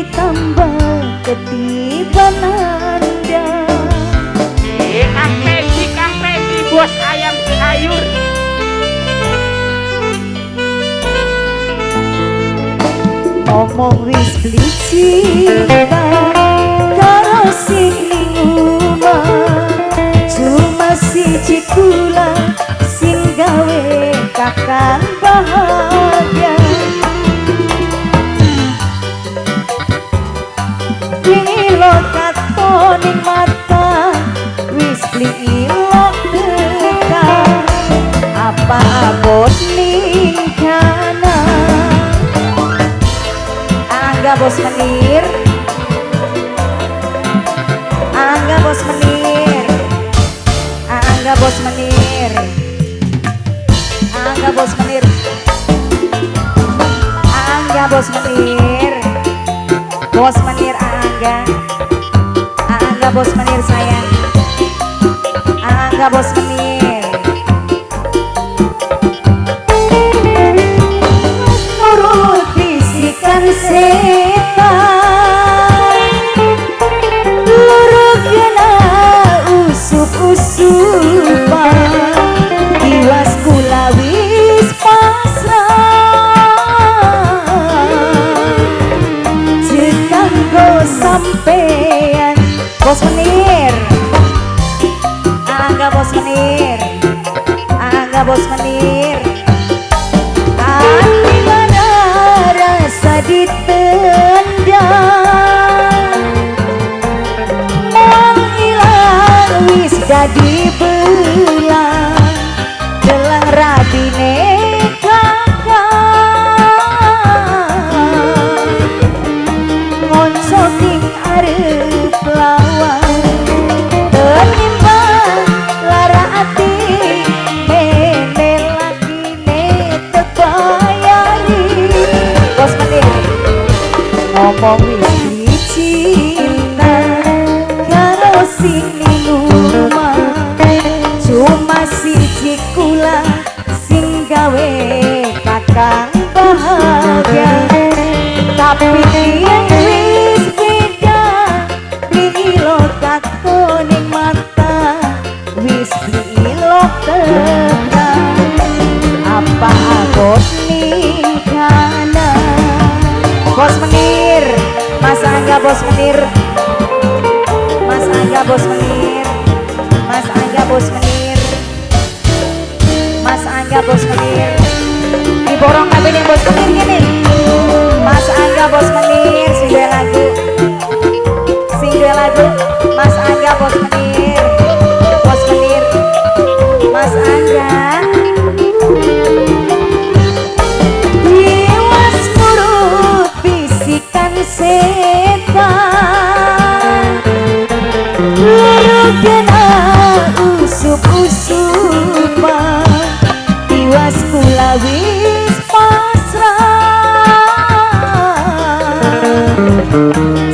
Ditambah ketiban anda. Kang Pedi, Kang Pedi, bos ayam sayur. Ngomong wis beli cinta karo sing ning omah, cuma siji kula sing gawe kakang bahagia. Wingi lo katon ning mata wis beli ilok tekan, apa abot ning kana. Angga bos menir, Angga bos menir, Angga bos menir, Angga bos menir, Angga bos menir, bos menir Angga, Angga bos menir sayang, Angga bos menir. Nurut bisikan setan, luru kena usup-usupan, tiwas kula wis pasrah jekanggo sampean. Bos menir, Angga bos menir, Angga bos menir. Ati mana rasa ditendang, mau ilang wis dadi belang, gelang rabine kakang ngonco ning arep lawang. Tenimbang lara ati mene lakine tebayari. Bos menir ngomong wis cinta karo sing ning omah, cuma siji kula sing gawe kakang bahagia. Tapi yen wis beda beli lo katon ning mata, wis beli lo tekan, apa abot ning kana. Bos menir, Mas Angga bos menir, Mas Angga bos menir, Mas Angga bos menir, Mas Angga bos menir. Diborong kabeh ning bos menir ngene. Mas Angga bos menir sing duwe lagu, sing duwe lagu Mas Angga bos menir, bos menir, Mas Angga. Tiwas nurut bisikan setan, luru kena usup-usupan, tiwas kula wis pasrah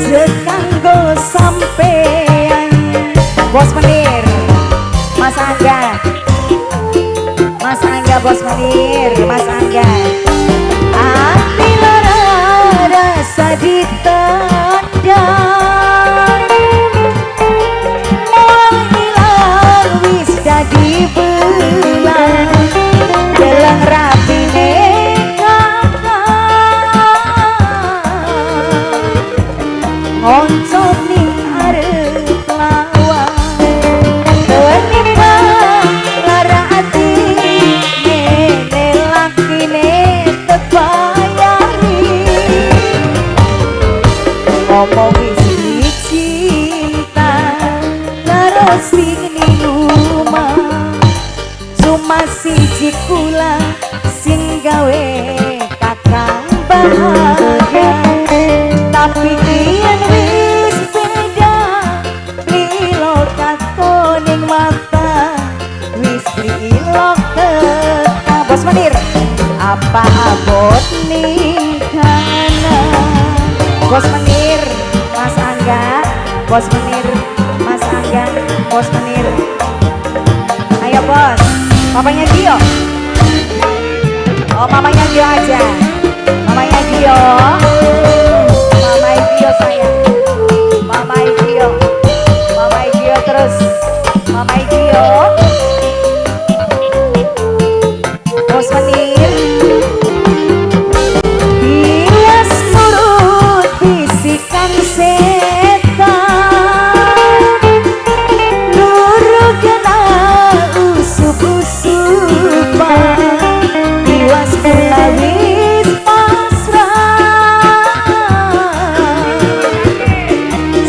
jekanggo sampean. Bos menir, Mas Angga, Mas Angga bos menir, Mas Angga. Ati lara rasa ditendang, moal ilang wis dadi belang, gelang rabine kakang ngonco ning arep lawang. Tenimbang lara ati ngene lakine tebayari. Ngomong wis cinta karo sing ning omah, cuma siji kula sing gawe kakang bahagia. Tapi kian wis beda beli lo katon ning mata, wis beli lo tekan. Bos menir, apa abot ning kana. Bos menir, Mas Angga, bos menir, Mas Angga, bos menir. Ayo bos, papanya Gio. Oh, mamanya Gio aja. Mamanya Gio. Mama Gio Gio sayang. Mama Gio. Mama Gio terus. Mama Gio. Bos Menir. Bias nurut bisikan setan. Luru kena usup-usupan. Tiwas kula wis pasrah.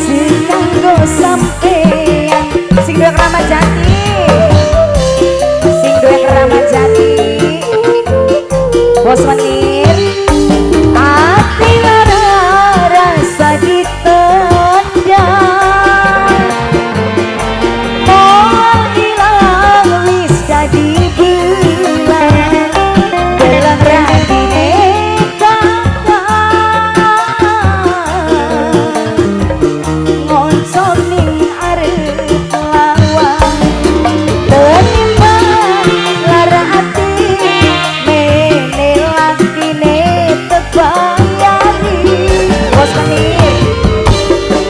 Sing kanggo sampeyan, sing duwe Kramat Jati. Sing duwe Kramat Jati. Bos Menir. Ati lara rasa ditendang. Moal ilang wis dadi belang. Deleng ratine kakang. Ngonco ning arep lawang. Tenimbang lara ati mene lakine tebayari. Bos Menir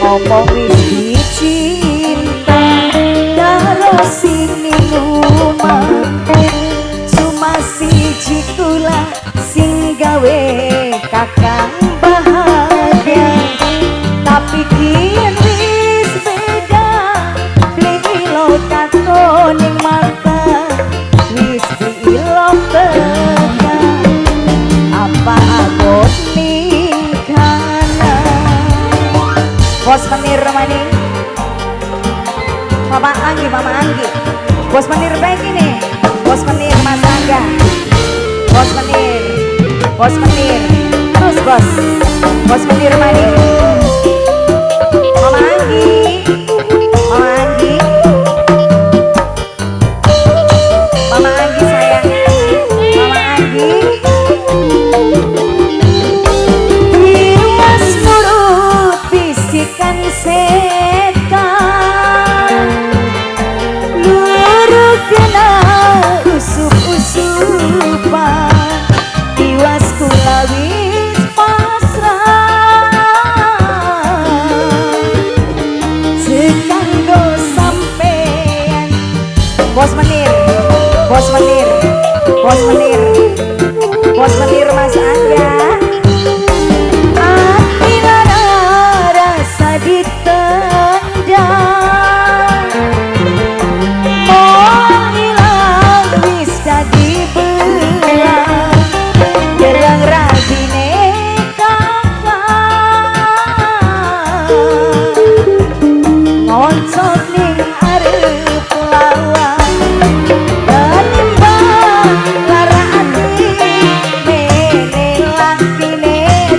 ngomong wis dicinta karo sing ning omah. Cuma siji kula sing gawe kakang bahagia. Tapi kian wis beda, beli ilo katon ning mata. Wis beli ilo tekan, apa abot ning kana. Bos Menir maning. Mama Anggi, Mama Anggi. Bos Menir baik ini. Bos Menir Mas Angga. Bos Menir. Bos Menir. Terus bos. Bos Menir maning. Mama Anggi. Mama Anggi. Mama Anggi sayang. Mama Anggi. Tiwas nurut bisikan setan. Luru kena usup-usupan. Tiwas kula wis pasrah. Sekanggo sampean. Bos Menir, Bos Menir, Bos Menir, Bos Menir Mas Angga. Ati lara rasa ditendang. Moal ilang wis dadi belang. Deleng rabine kakang. Ngonco ning arep lawang. Tenimbang lara ati mene lakine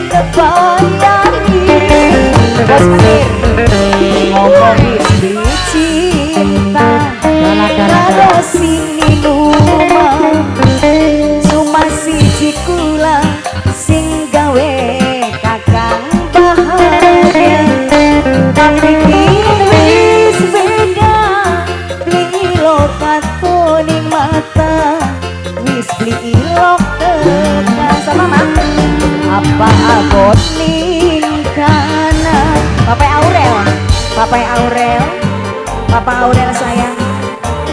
tebayari. Bos Menir ngomong wis dicinta karo sing ning omah. Cuma siji kula sing gawe kakang bahagia. Tapi kini wis beda, beli ilo katon ning mata. Wis beli ilo tekan sama mak. Apa abot ning kana. Bapak Aurel, Bapak Aurel, Bapak Aurel sayang.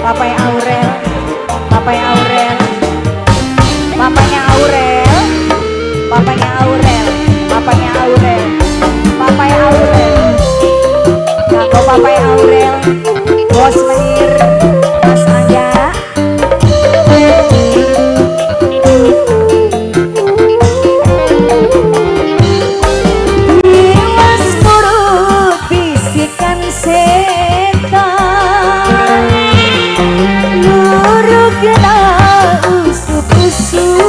Bapak Aurel, Bapak Aurel, Papanya Aurel, Papanya Aurel, Papanya Aurel, Papanya Aurel. Kanggo Papanya Aurel, Bos Menir, Mas Angga. Tiwas nurut bisikan setan. Luru kena usup-usupan.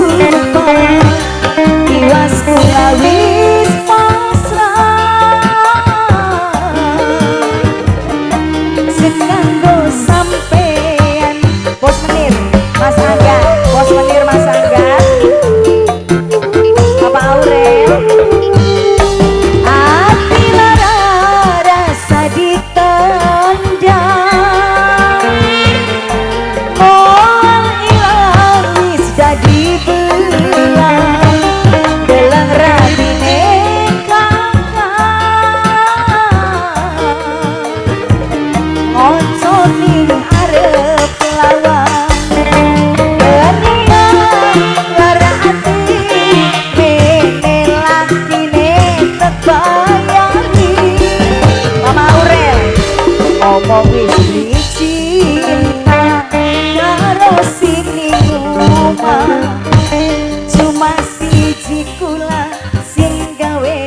Tiwas kula wis pasrah. Sekanggo sampean. Bos Menir, Mas Angga. Bos Menir, Mas Angga. Bapak Aurel. Ati lara rasa ditendang. Moal sing ning omah. Cuma siji kula sing gawe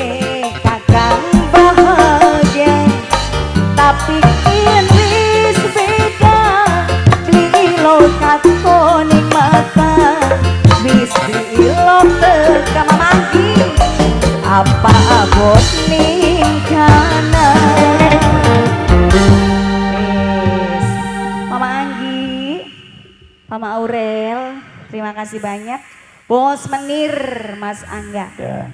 kakang bahagia. Tapi kian wis beda, beli ilo katon ning mata. Wis beli ilo teka mamangki, apa abot ning kanan. Wis. Mama Anggi, Mama Aurel, terima kasih banyak. Bos Menir, Mas Angga. Ya.